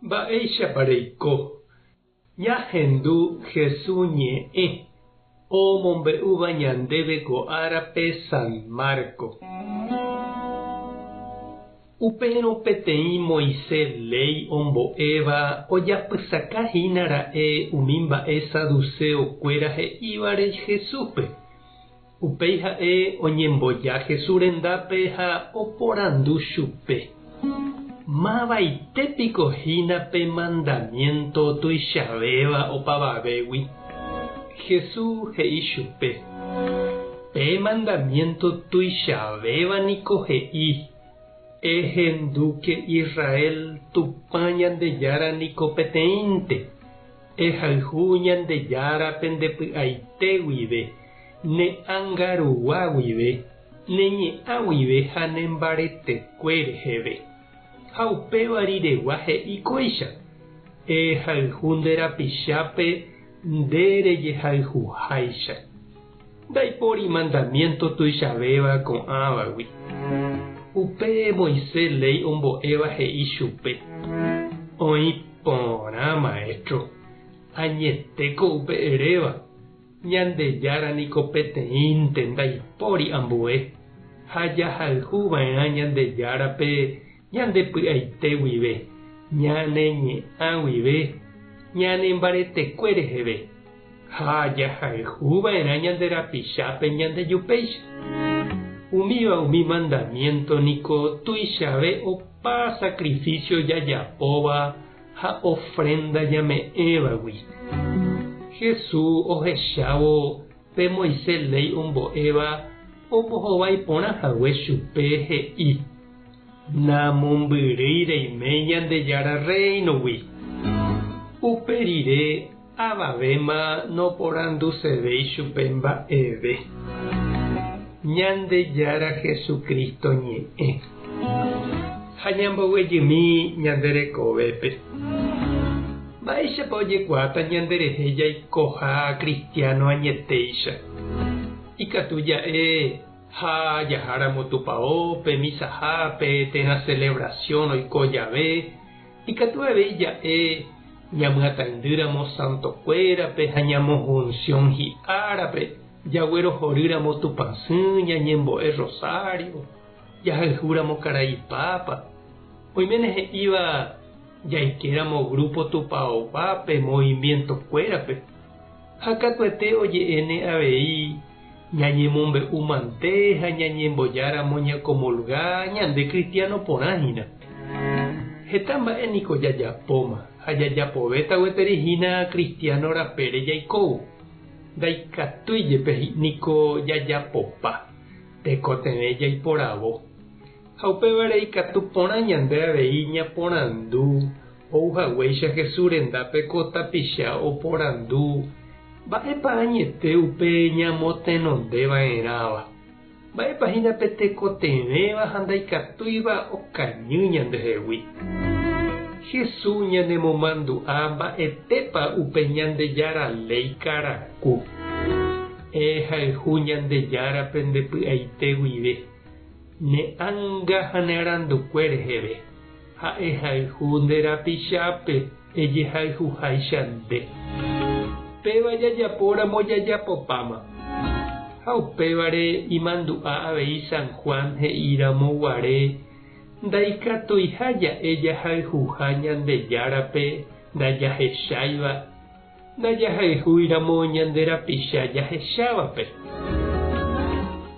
Mba'éichapa reiko? Ñahendu Jesús ñe'ẽ omombe'úva ñandéve ko árape San Marco. Upérõ peteĩ Moisés léi ombo'éva ojapysaka hína ra'e umi mba'e saduceo kuéra he'ívare Jesúspe. Upéi ha'e oñemboja Jesús rendápe ha oporandu chupe, Mavaite piko hína pe mandamiénto tuichavéva opavavégui? Jesús he'i chupe, Pe mandamiénto tuichavéva niko he'i, Ehendúke Israel, Tupã Ñandejára niko peteĩnte. Ehayhu Ñandejárape nde py'aite guive, ne ánga rugua guive, ne ñe'ã guive ha ne mbaretekue reheve. Ha upéva riregua he'i kóicha, Ehayhu nde rapichápe nde rejehayhuháicha. Ndaipóri mandamiénto tuichavéva ko'ãvagui. Upe Moisés léi ombo'éva he'i chupe, Oĩ porã, Maestro, añetéko upe eréva, Ñandejára niko peteĩnte ndaipóri ambue, ha jahayhu va'erã Ñandejárape ñande py'aite guive, ñane ñe'ã guive, ñane mbaretekue reheve. Ha jahayhu va'erã ñande rapichápe ñandejupéicha. Umíva umi mandamiénto niko tuichave opa sakrifísio jajapóva ha ofrénda ñame'ẽvagui. Jesús ohechávo pe Moisés léi ombo'éva ombohovái porã hague chupe he'i, Namombyrýi reime Ñandejára Rréinogui. Upe rire Avavéma noporandusevéi chupe mba'eve. Ñandejára Jesucristo ñe'ẽ. Ha ñamboguejymi ñande rekovépe. Mba'éichapa ojekuaáta ñanderehe jaikoha cristiano añetéicha? Ikatu ja'e ha jaháramo tupaópe, misahápe térã celebración oiko jave, Ikatu avei ja'e ñamyataindýramo santokuérape ha ñamohunsión hi'árape, jaguerohorýramo Tupãsy, ñañembo'e rosario, jahayhúramo karai Papa. Oiméne he'íva jaikéramo grupo tupaoguápe, movimiento-kuérape. Ha katuete oje'éne avei ñañemombe'u mante ha ñañembojáramo ñakomulga ñande cristiano porã hína. Heta mba'e niko jajapóma ha jajapovéta gueteri hína cristiano rapére jaikóvo. Ndaikatúi jepe niko jajapopa, tekotevẽ jaiporavo. Ha upévare ikatu porã ñande avei ñaporandu ou haguéicha Jesús rendápe ko tapicha oporandu, Mba'épa añete upe ñamotenonde va'erãva? Mba'épa hína pe tekotevẽva ha ndaikatúiva okañy ñandehegui? Jesús ñanemomandu'a mba'etépa upe Ñandejára léi karaku. Ehayhu Ñandejárape nde py'aite guive. Ne ánga ha ne arandukue reheve, ha ehayhu nde rapichápe ejehayhuháicha nde. Péva jajapóramo jajapopáma. Ha upévare imandu'a avei San Juan he'íramo guare ndaikatuiha ja'e jahayhuha Ñandejárape ndajahecháiva, Ndajahayhúiramo ñande rapicha jahechávape.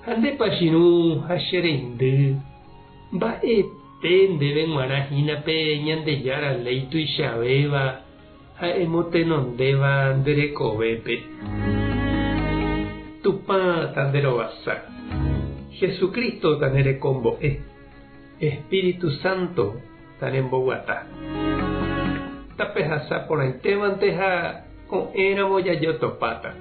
Ha ndépa chirũ ha che reindy, mba'ete ndéve g̃uarã hína pe Ñandejára léi tuichavéva ha emotenondéva nde rekovépe? Tupã tanderovasa. Jesucristo tanerekombo'e. Espíritu Santo tanemboguata. Tapehasa porãitévante ha ko'ẽramo jajotopáta.